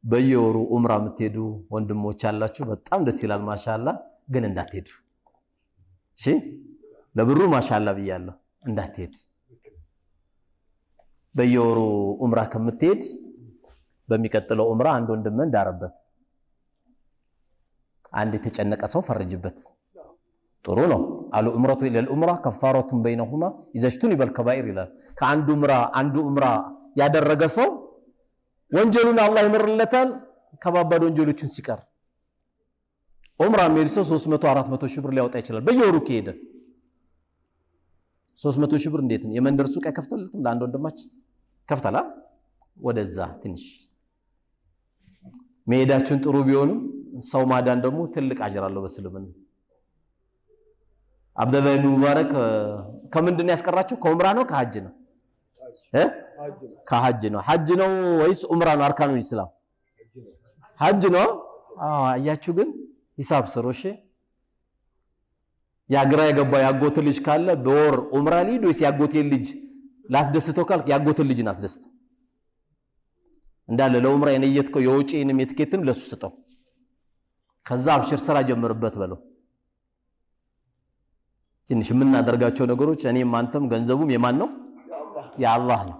በየወሩ ኡምራ የምትሄዱ ወንድሞች አላችሁ፣ በጣም ደስ ይላል። ማሻአላ ግን እንዳትሄዱ። እሺ ለብሩ ማሻአላ ብያለሁ፣ እንዳትሄድ። በየወሩ ኡምራ ከምትሄድ በሚቀጥለው ኡምራ አንድ ወንድም እንዳረበት፣ አንድ የተጨነቀ ሰው ፈርጅበት። ጥሩ ነው። العمرة إلى العمرة كفارة بينهما إذا اجتنب الكبائر ይላል። ከአንዱ ኡምራ አንዱ ኡምራ ያደረገ ሰው ወንጀሉን አላህ ይምርለታል፣ ከባባድ ወንጀሎችን ሲቀር። ኡምራ የሚሄድ ሰው 300 400 ሺህ ብር ሊያወጣ ይችላል በየወሩ ከሄደ። 300 ሺህ ብር እንዴት ነው? የመንደር ሱቅ አይከፍትለትም? ለአንድ ወንድማችን ከፍተላ። ወደዛ ትንሽ መሄዳችን ጥሩ ቢሆንም ሰው ማዳን ደግሞ ትልቅ አጅር አለው በእስልምና። አብደላህ ኢብኑ ሙባረክ ከምንድን ነው ያስቀራቸው? ከኡምራ ነው ከሐጅ ነው? ከሐጅ ነው። ሐጅ ነው ወይስ ኡምራ ነው? أركان الإسلام ሐጅ ነው። አዎ አያችሁ፣ ግን ሂሳብ ስሩ። እሺ ያ ግራ የገባ ያጎት ልጅ ካለ በወር ኡምራ ልሂድ ወይስ ያጎቴን ልጅ ላስደስተው ካልክ ያጎትን ልጅን አስደስተው። እንዳለ ለኡምራ የነየትከው የውጪንም የትኬትንም ለሱ ስጠው። ከዛ አብሽር ስራ ጀምርበት በለው። ትንሽ የምናደርጋቸው ነገሮች እኔም አንተም ገንዘቡም የማን ነው? የአላህ ነው።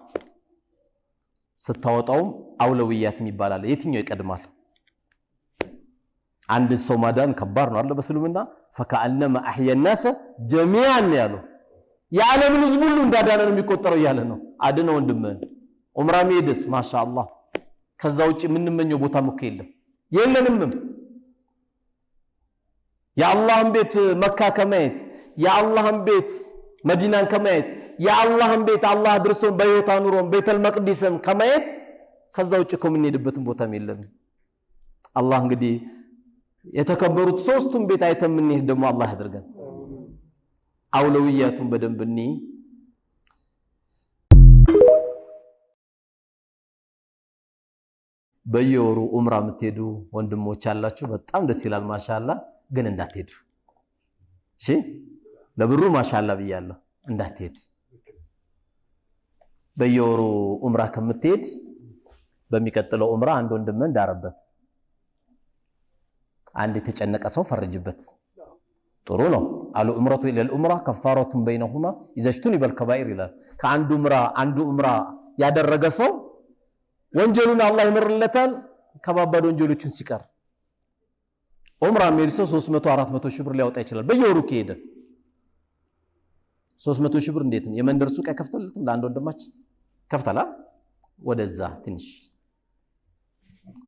ስታወጣውም አውለውያት የሚባል አለ። የትኛው ይቀድማል? አንድ ሰው ማዳን ከባድ ነው አለ በእስልምና። ፈከአነማ አሕየ ናሰ ጀሚዓን ያለው የዓለምን ህዝብ ሁሉ እንዳዳነ ነው የሚቆጠረው እያለ ነው። አድነው ወንድምህን። ዑምራ መሄድስ ማሻአላህ። ከዛ ውጭ የምንመኘው ቦታም እኮ የለም የለንምም። የአላህን ቤት መካ ከማየት፣ የአላህን ቤት መዲናን ከማየት፣ የአላህን ቤት አላህ አድርሶን በሕይወት አኑሮን ቤተል መቅዲስን ከማየት ከዛ ውጭ እኮ የምንሄድበትን ቦታም የለም። አላህ እንግዲህ የተከበሩት ሶስቱን ቤት አይተን የምንሄድ ደግሞ አላህ ያድርገን። አውለውያቱን በደንብ እኒ በየወሩ ኡምራ የምትሄዱ ወንድሞች አላችሁ፣ በጣም ደስ ይላል። ማሻአላ ግን እንዳትሄዱ። እሺ ለብሩ ማሻአላ ብያለሁ፣ እንዳትሄድ። በየወሩ ኡምራ ከምትሄድ በሚቀጥለው ኡምራ አንድ ወንድም እንዳረበት፣ አንድ የተጨነቀ ሰው ፈርጅበት። ጥሩ ነው። العمرة إلى العمرة كفارة بينهما إذا اجتنب الكبائر ይላል። ከአንዱ ኡምራ አንዱ ኡምራ ያደረገ ሰው ወንጀሉን አላህ ይምርለታል፣ ከባባድ ወንጀሎችን ሲቀር። ኡምራ የሚሄድ ሰው 300 400 ሺህ ብር ሊያወጣ ይችላል በየወሩ ከሄደ። 300 ሺህ ብር እንዴት ነው? የመንደር ሱቅ አይከፍትለትም? ለአንድ ወንድማችን ከፍተላ። ወደዛ ትንሽ